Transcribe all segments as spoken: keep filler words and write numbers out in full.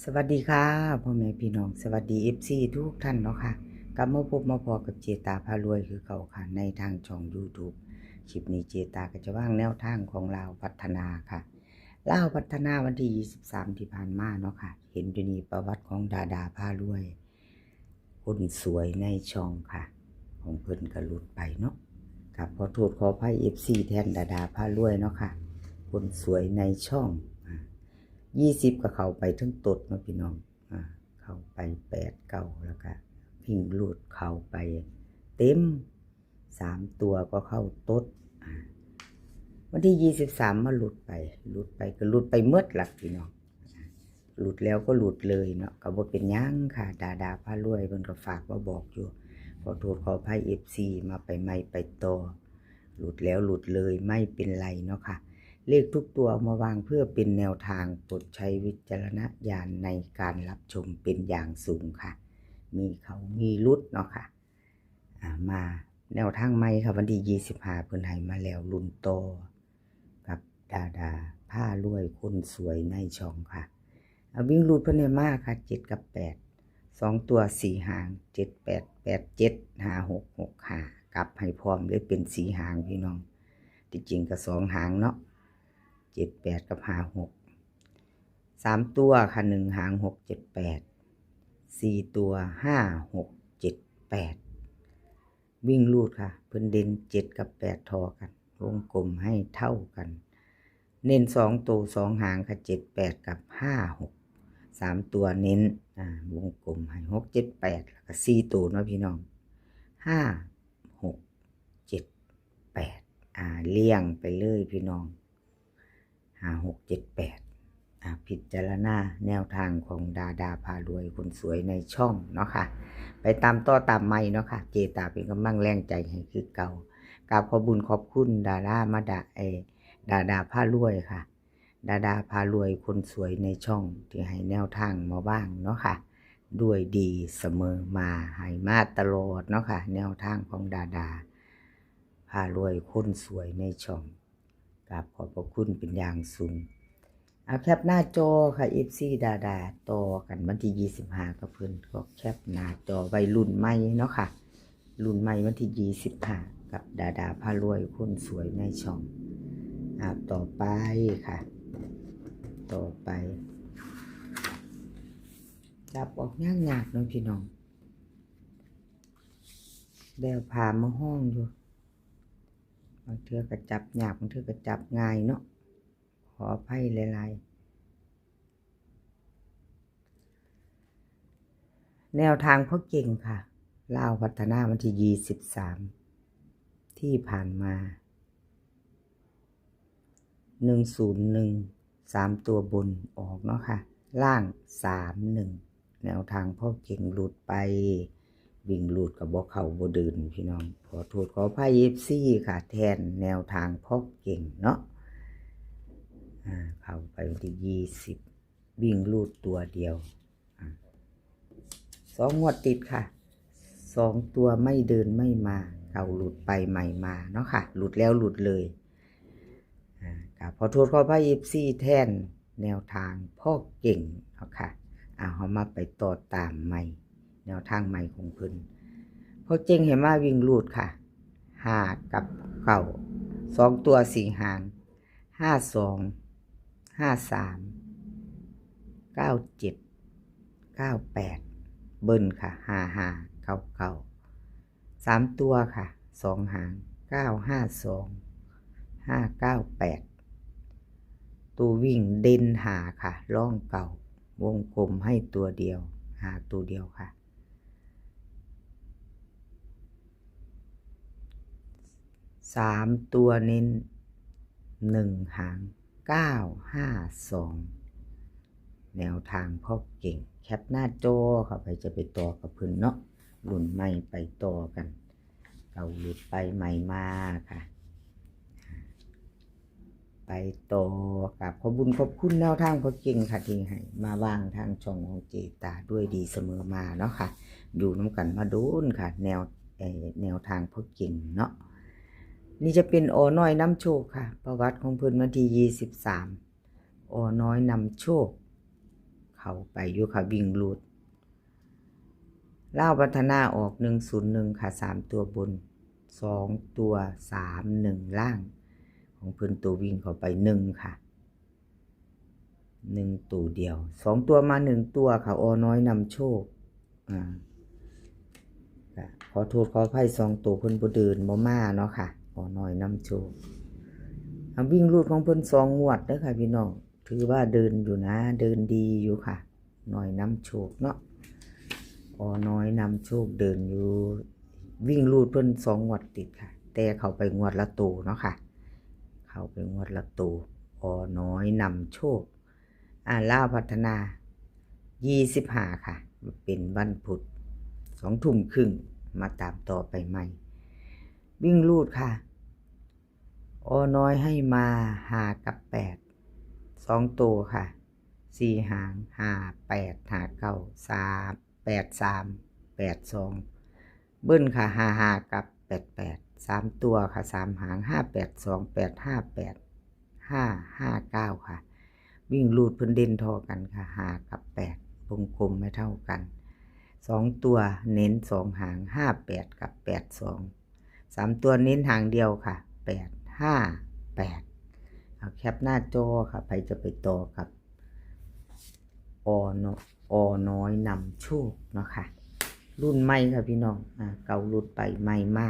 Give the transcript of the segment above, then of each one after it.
สวัสดีค่ะ พ่อแม่พี่น้อง สวัสดี เอฟซี ทุกท่านเนาะค่ะ กลับมาพบมาพ้อกับเจตาพารวยคือเก่าค่ะ ในทางช่อง YouTube คลิปนี้เจตาก็จะวางแนวทางของลาวพัฒนาค่ะ ลาวพัฒนาวันที่ยี่สิบสามที่ผ่านมาเนาะค่ะ เห็นอยู่นี่ประวัติของดาดาพารวย คนสวยในช่องค่ะ ของเพิ่นก็หลุดไปเนาะ ครับ ขอโทษขออภัย เอฟซี แทนดาดาพารวยเนาะค่ะ คนสวยในช่อง อ่า ยี่สิบก็เข้าไปทั้งตดเนาะพี่น้อง อ่า เข้าไปแปดเก้า แล้วก็วิ่งหลุดเข้าไปเต็ม สามตัวก็เข้าตด อ่า วันที่ยี่สิบสามมาหลุดไป หลุดไปก็หลุดไปหมดล่ะพี่น้อง หลุดแล้วก็หลุดเลยเนาะ ก็บ่เป็นหยังค่ะ ดาดาพารวยเพิ่นก็ฝากมาบอกอยู่ ขอโทษขออภัย เอฟซี มาไปใหม่ไปต่อ หลุดแล้วหลุดเลยไม่เป็นไรเนาะค่ะ เลขทุกตัวเอามาวางเพื่อเป็นแนวทาง โปรดใช้วิจารณญาณในการรับชมเป็นอย่างสูงค่ะ มีเข้ามีหลุดเนาะค่ะ อ่า มาแนวทางใหม่ค่ะ วันที่ยี่สิบห้าเพิ่นให้มาแล้ว ลุ้นต่อกับดาดาพารวยคนสวยในช่องค่ะ เอาวิ่งหลุดเพิ่นให้มาค่ะ เจ็ดกับแปด สองตัวสี่หาง เจ็ดแปด แปดเจ็ด ห้าหก หกห้า กลับให้พร้อมเลย เป็นสี่หางพี่น้อง ที่จริงก็สองหางเนาะ เจ็ดแปด กับ ห้าหก สามตัวค่ะ หนึ่งหาง หกเจ็ดแปด สี่ตัว ห้าหกเจ็ดแปด วิ่งหลุดค่ะ เพิ่นเด่นเจ็ดกับแปดทอกัน วงกลมให้เท่ากัน เน้นสองตัวสองหางค่ะ เจ็ดแปด กับ ห้าหก สามตัวเน้น อ่า วงกลมให้ หกเจ็ดแปด แล้วก็สี่ตัวเนาะพี่น้อง ห้าหกเจ็ดแปด อ่า เลี่ยงไปเลยพี่น้อง ห้าหกเจ็ดแปด อ่า พิจารณาแนวทางของดาดาพารวยคนสวยในช่องเนาะค่ะ ไปตามต่อตามใหม่เนาะค่ะ เจตาเป็นกำลังแรงใจให้คือเก่า กราบขอบบุญขอบคุณดารามาดา เออ ดาดาพารวยค่ะ ดาดาพารวยคนสวยในช่องที่ให้แนวทางมาบ้างเนาะค่ะ ด้วยดีเสมอมา ให้มาตลอดเนาะค่ะ แนวทางของดาดาพารวยคนสวยในช่อง กราบขอบพระคุณเป็นอย่างสูง เอาแคปหน้าจอค่ะ เอฟซี ดาดาต่อกันวันที่ยี่สิบห้ากับเพิ่น ก็แคปหน้าจอไว้ รุ่นใหม่เนาะค่ะ รุ่นใหม่วันที่ยี่สิบห้ากับดาดาพารวยคนสวยในช่อง อ่า ต่อไปค่ะ ต่อไป จับออกยากๆเนาะพี่น้อง แล้วพามาห้องอยู่ บางเทื่อก็จับยาก บางเทื่อก็จับง่ายเนาะ ขออภัยหลายๆ แนวทางพ่อเก่งค่ะ ลาวพัฒนาวันที่ยี่สิบสาม ที่ผ่านมา หนึ่งศูนย์หนึ่ง สามตัวบนออกเนาะค่ะ ล่าง สามหนึ่ง แนวทางพ่อเก่งหลุดไป วิ่งหลุดกับบ่เข้าบ่เดินพี่น้อง ขอโทษขออภัย เอฟซี ค่ะ แทนแนวทางพ่อเก่งเนาะ อ่า เข้าไปวันที่ยี่สิบ วิ่งหลุดตัวเดียว อ่า สองงวดติดค่ะ สองตัวไม่เดินไม่มา เข้าหลุดไปใหม่มาเนาะค่ะ หลุดแล้วหลุดเลย อ่า ก็ขอโทษขออภัย เอฟซี แทนแนวทางพ่อเก่งเนาะค่ะ เอาเฮามาไปต่อตามใหม่ แนวทางใหม่ของเพิ่น พ่อเก่งให้มาวิ่งหลุดค่ะ ห้ากับเก้า สองตัวสี่หาง ห้าสอง ห้าสาม เก้าเจ็ด เก้าแปด เบิ้ลค่ะ ห้าห้า เก้าเก้า สามตัวค่ะ สองหาง เก้าห้าสอง ห้าเก้าแปด ตัววิ่งเด่นห้าค่ะ รองเก้า วงกลมให้ตัวเดียว ห้าตัวเดียวค่ะ สามตัวเน้น หนึ่งหาง เก้าห้าสอง แนวทางพ่อเก่ง แคปหน้าจอค่ะ ไปจะไปต่อกับเพิ่นเนาะ รุ่นใหม่ไปต่อกัน เก่าหลุดไปใหม่มาค่ะ ไปต่อ กราบขอบบุญขอบคุณแนวทางพ่อเก่งค่ะ ที่ให้มาวางทางช่องของเจตาด้วยดีเสมอมาเนาะค่ะ อยู่นำกันมาโดนค่ะ แนว เอ่อ แนวทางพ่อเก่งเนาะ นี่จะเป็น อ.น้อยนำโชคค่ะ ประวัติของเพิ่นวันที่ยี่สิบสาม อ.น้อยนำโชค เข้าไปอยู่ค่ะ วิ่งรูด ลาวพัฒนาออกหนึ่งศูนย์หนึ่งค่ะ สามตัวบน สองตัวสามหนึ่งล่าง ของเพิ่นตัววิ่งเข้าไปหนึ่งค่ะ หนึ่งตัวเดียว สองตัวมาหนึ่งตัวค่ะ อน้อยนำโชค อ่า ก็ขอโทษขออภัย สองตัวเพิ่นบ่เดินบ่มาเนาะค่ะ อน้อยนำโชค อ่า วิ่งรูดของเพิ่นสองงวดเด้อค่ะพี่น้อง ถือว่าเดินอยู่นะ เดินดีอยู่ค่ะ น้อยนำโชคเนาะ อน้อยนำโชคเดินอยู่ วิ่งรูดเพิ่นสองงวดติดค่ะ แต่เข้าไปงวดละตัวเนาะค่ะ เข้าไปงวดละตัว อน้อยนำโชค อ่า ลาวพัฒนา ยี่สิบห้าค่ะ เป็นวันพุธ สองทุ่มครึ่ง มาตามต่อไปใหม่ วิ่งรูดค่ะ อน้อยให้มาห้ากับแปด สองตัวค่ะ สี่หาง ห้าแปด ห้าเก้า สาม แปดสาม แปดสอง เบิ้ลค่ะ ห้าห้า กับ แปดแปด สามตัวค่ะ สามหาง ห้าแปดสอง แปดห้าแปด ห้าห้าเก้าค่ะ วิ่งรูดเพิ่นเด่นท่อกันค่ะ ห้ากับแปด วงกลมให้เท่ากัน สองตัวเน้นสองหาง ห้าแปด กับ แปดสอง สามตัวเน้นหางเดียวค่ะ แปดห้าแปด เอาแคปหน้าจอค่ะ ใครจะไปต่อกับ อน้อย อน้อยนำโชคเนาะค่ะ รุ่นใหม่ค่ะพี่น้อง อ่า เก่าหลุดไป ใหม่มา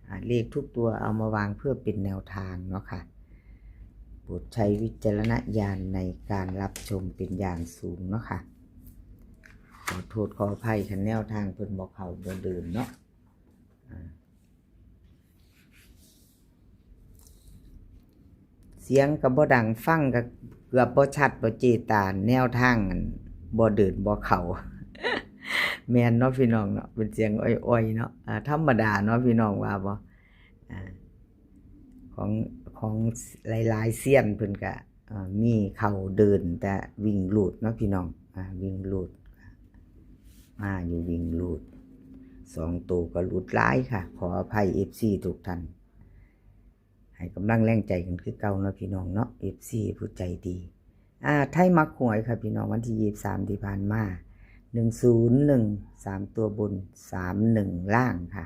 อ่า เลขทุกตัวเอามาวางเพื่อเป็นแนวทางเนาะค่ะ โปรดใช้วิจารณญาณในการรับชมเป็นอย่างสูงเนาะค่ะ ขอโทษขออภัยคันแนวทางเพิ่นบ่เข้าบ่เดินเนาะ อ่า เสียงก็บ่ดัง ฟังก็เกือบบ่ชัด บ่เจตา แนวทางอันบ่เดินบ่เข้า แม่นเนาะพี่น้องเนาะ เป็นเสียงอ้อยๆเนาะ อ่า ธรรมดาเนาะพี่น้องว่าบ่ อ่า ของ ของหลายๆเซียนเพิ่นก็ อ่า มีเข้าเดินแต่วิ่งรูดเนาะพี่น้อง อ่า วิ่งรูด มาอยู่วิ่งรูด สองตัวก็รูดหลายค่ะ ขออภัย เอฟซี ทุกท่าน ให้กำลังแรงใจกันคือเก่าเนาะพี่น้องเนาะ เอฟซี ผู้ใจดี อ่า ไทยมักหวยค่ะพี่น้อง วันที่ยี่สิบสามที่ผ่านมา หนึ่งศูนย์หนึ่ง สามตัวบน สามหนึ่งล่างค่ะ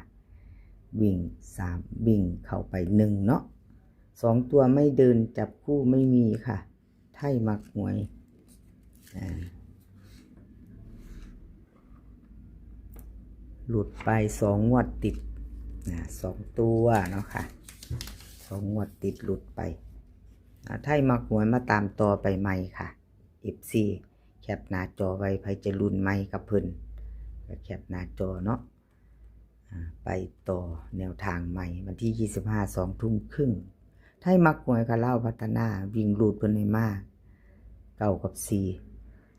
วิ่งสาม วิ่งเข้าไปหนึ่งเนาะ สองตัวไม่เดิน จับคู่ไม่มีค่ะ ไทยมักหวย อ่า หลุดไปสองงวดติด อ่า สองตัวเนาะค่ะ สองงวดติดหลุดไป อ่า ไทยมักหวยมาตามต่อไปใหม่ค่ะ เอฟซี แคปหน้าจอไว้ ใครจะรุ่นใหม่กับเพิ่น ก็แคปหน้าจอเนาะ อ่า ไปต่อแนวทางใหม่ วันที่ยี่สิบห้า สองทุ่มครึ่ง ไทยมักหวยค่ะ ลาวพัฒนา วิ่งรูดเพิ่นให้มา เก้ากับสี่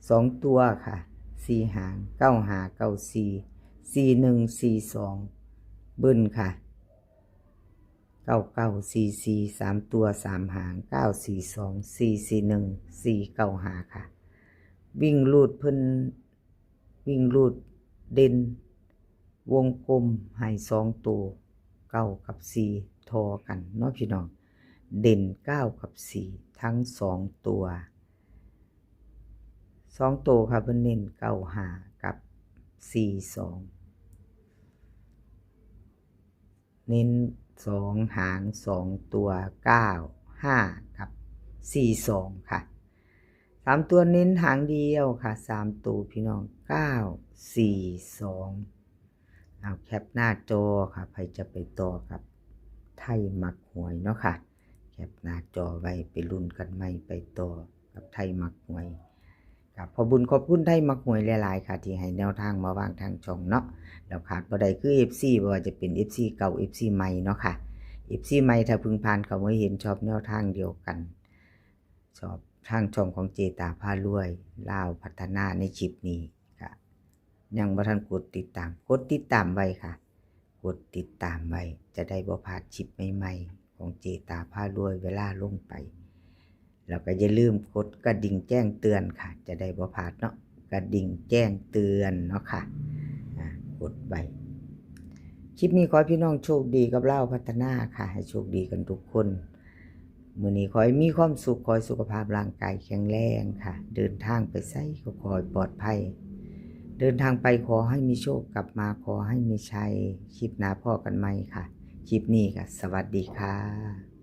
สองตัวค่ะ สี่หาง เก้าห้า เก้าสี่ สี่หนึ่ง สี่สอง เบิ้ลค่ะ เก้าเก้า สี่สี่ สามตัว สามหาง เก้าสี่สอง สี่สี่หนึ่ง สี่เก้าห้าค่ะ วิ่งรูดเพิ่น วิ่งรูดเด่น วงกลมให้สองตัว เก้ากับสี่ ท่อกันเนาะพี่น้อง เด่นเก้ากับสี่ ทั้งสองตัว สองตัวค่ะ เพิ่นเน้นเก้าห้ากับสี่สอง เน้นสองหางสองตัว เก้าห้า กับสี่สองค่ะ สามตัวเน้นหางเดียวค่ะ สามตัวพี่น้อง เก้าสี่สอง เอาแคปหน้าจอค่ะ ใครจะไปต่อกับไทยมักหวยเนาะค่ะ แคปหน้าจอไว้ ไปลุ้นกันใหม่ ไปต่อกับไทยมักหวย ครับ ขอบบุญขอบคุณไทยมักหวยหลายๆค่ะ ที่ให้แนวทางมาวางทางช่องเนาะ แล้วขาดบ่ได้คือ เอฟซี บ่ว่าจะเป็น เอฟซี เก่า เอฟซี ใหม่เนาะค่ะ เอฟซี ใหม่ถ้าเพิ่งผ่านเข้ามาเห็น ชอบแนวทางเดียวกัน ชอบทางช่องของเจตาพารวย ลาวพัฒนาในคลิปนี้ค่ะ ยังบ่ทันกดติดตาม กดติดตามไว้ค่ะ กดติดตามไว้ จะได้บ่พลาดคลิปใหม่ๆ ของเจตาพารวยเวลาลงไป แล้วก็อย่าลืมกดกระดิ่งแจ้งเตือนค่ะ จะได้บ่พลาดเนาะ กระดิ่งแจ้งเตือนเนาะค่ะ อ่า กดไว้ คลิปนี้ขอให้พี่น้องโชคดีกับลาวพัฒนาค่ะ ให้โชคดีกันทุกคน มื้อนี้ขอให้มีความสุข ขอให้สุขภาพร่างกายแข็งแรงค่ะ เดินทางไปไสก็ขอให้ปลอดภัย เดินทางไปขอให้มีโชค กลับมาขอให้มีชัย คลิปหน้าพ้อกันใหม่ค่ะ คลิปนี้ก็สวัสดีค่ะ